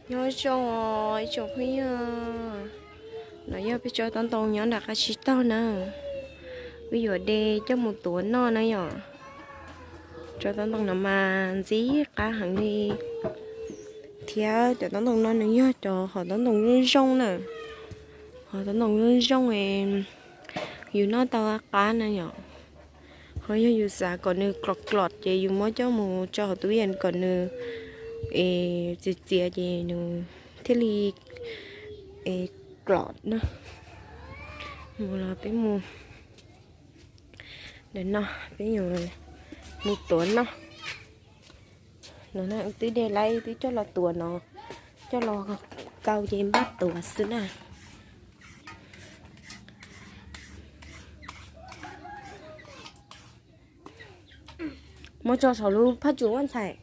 Nyob zoo os ib tsoom phooj ywg, no yog peb tsob taub ntoo nyob nram qab tsib taug na, wb yuav de coj mus tuav noj na yom. Tsob taub ntoo no mas ntxim qab heev li, thiab cov taub ntoo no nws yog cov hom taub ntoo zoo zoo na, hom taub ntoo zoo zoo, yus noj tau qab qab na yom. Ho yog yus xav kom nws klom klom ces yus muab coj mus tso hauv tub yees kom nws txias txias ces nws thiaj li klom na. Mus los peb mus, ntawm no peb yuav mus tuav noj. No na, wb twb de lawm, wb twb coj los tuav no, coj los kaus ces npaj tuav xwb na. Muab tso saum lub phaj tsum ua ntxhais.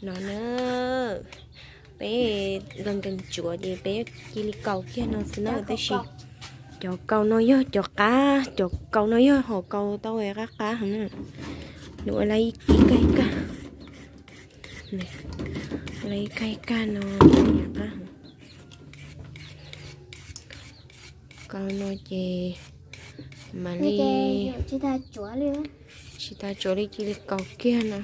No na, peb nkees nkees tsuav ces peb cia li kaus kiag no xwb na, tab sis cov kaus no yog cov qab, cov kaus no yog hom kaus tau qab qab heev na. Nws ua li ib kag ib kag, ua li ib kag ib kag no, qab heev. Kaus no ces mam li, tsis tas tsuav li cia li kaus kiag no.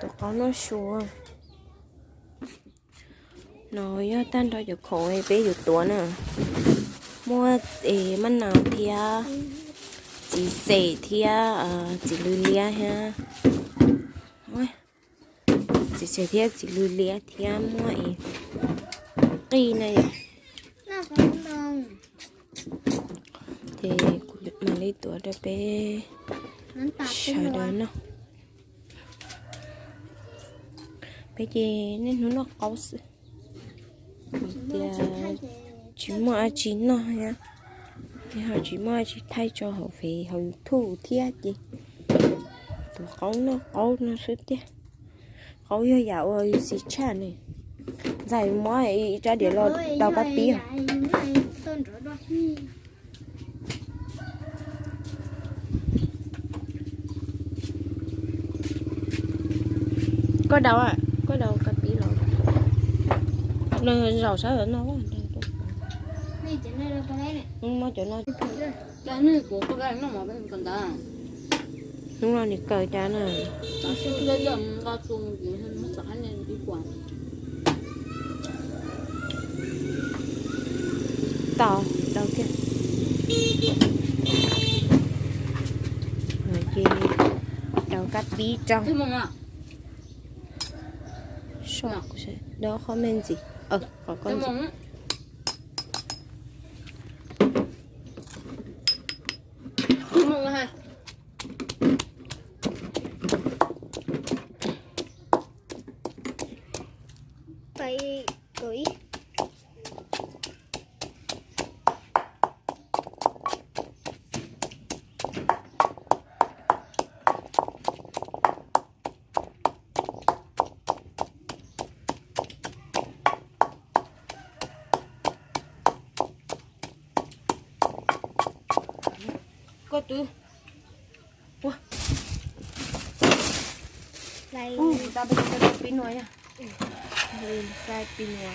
Tuav qaub noj su. No yog tag nrho cov khoom peb yuav tuav na. Muaj maj nas thiab txiv xes thiab txiv lws liab thiab. Txiv xes thiab txiv lws liab thiab muaj qij na yom. Ces kuv mam li tuav rau peb sawv daws noj. Peb ces niaj hnub noj qaub xwb, tias tsis muaj dab tsi noj thiab, ces ho tsis muaj dab tsi thaij tso hauv Face hauv YouTube thiab ces tuav qaub noj qaub no xwb tiag. Qaub yog yam uas yus xis tshaj ne. Ntxhais, muab ib rab diav los daus kab pib. Koj daus, koj daus kab pib los. Zaum sab no, muab cov no. Hnub no nws kawg cas na. Tau, tau kiag. Ces daus kab pib rau. Soj, qhov me ntsis, qhov koj ntsis. Koj twb, ua, peb pib nua, pib nua.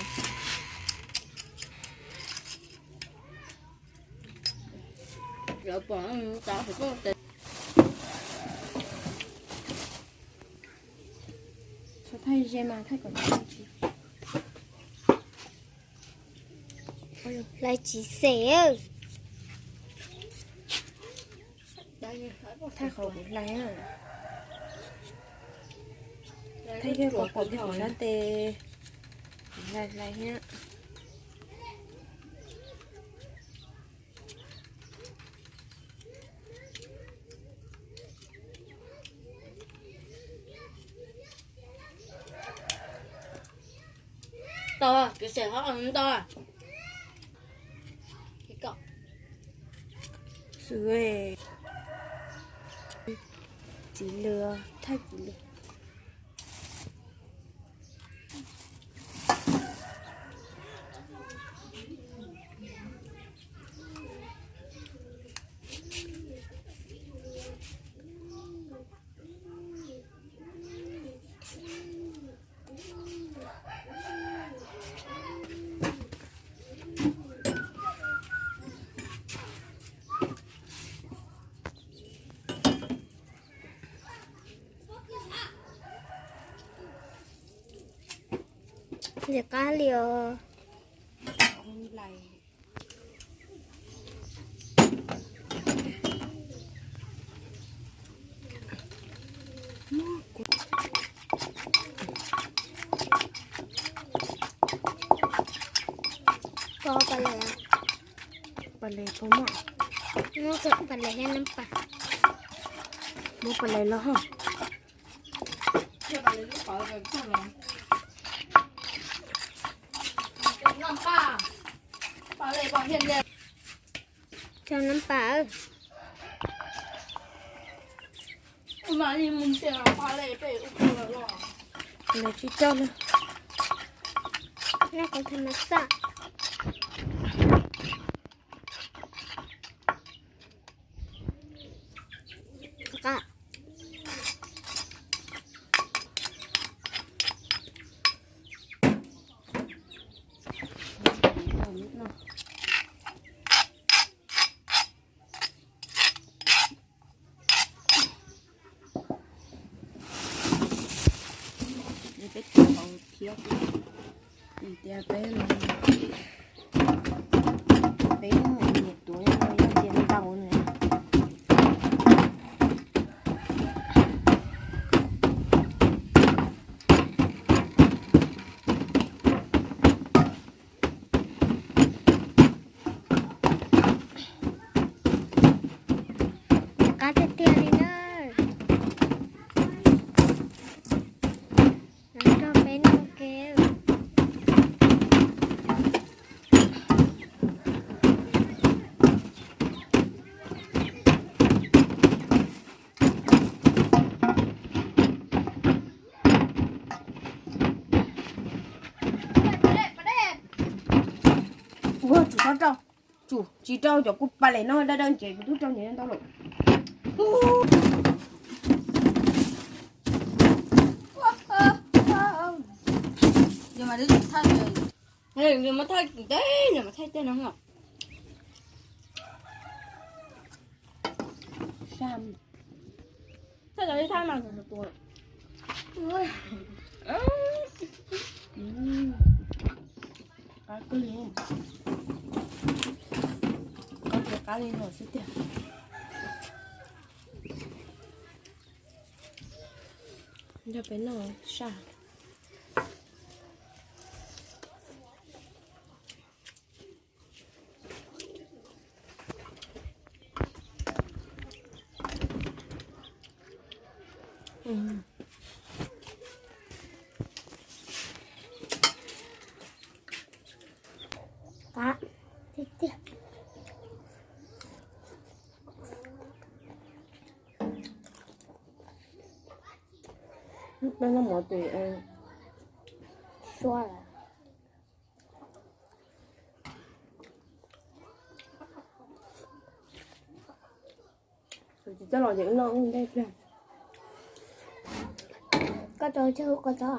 Thaij ze mas thaij kom tsis, hlais tsis xes. Thaij qhov kuv hlais, thaij kiag qhov pom kiag kuv sab tes, kuv hlais hlais thiab. Tau, kuv xav ho ntau. Xwb, txiv lws, thaij txiv lws. Ntxim qab li os. Koj paj les, paj les puas muaj? Muaj paj les thiab nab pas. Muab paj les los hos. Rau nab pas. Los tsis rau na. Noj qhov thas mas xaj. Peb tus hauv thiab, tias peb, peb niam tuav no yog tias ntau na. Qab tiag tiag li na. Nrog peb noj ke. Ua tsum txhob rau, tsum tsis rau cov kuv paj les no dawb dawb ces kuv twb rau nyias ntau lawm. Nws mas thaij, nws mas thaij tej no. Thaij cov thaij no tus tus. Qab kawg li, qab li qab li no xwb tiag. Nrog peb noj saj. Qab tiag tiag. Peb noj mov ces suab lawm. Tsis txawj los ces wb noj wb ntej pliag. Koj tso tseg koj tso.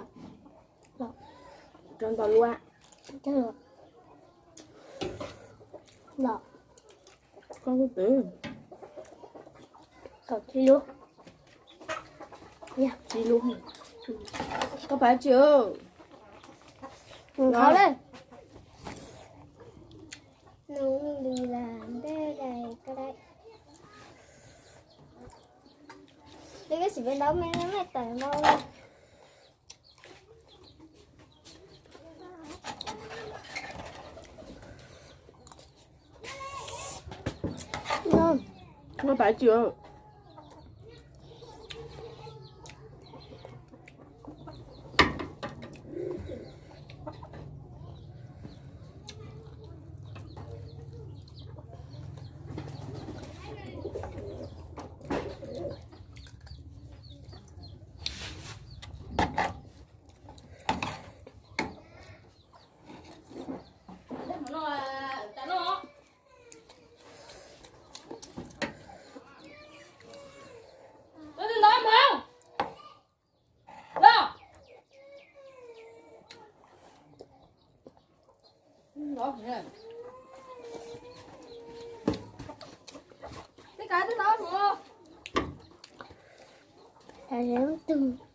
Rau ntau lua. Los. Koj kuj twv. Kaum tsib lub. Tsib lub. Koj pab tsis. Nws qhov lawm. Nws li las ntej dais ko dais. Li koj sim peb ntaub me me tawm ntaub. Noj pab tsis. Twb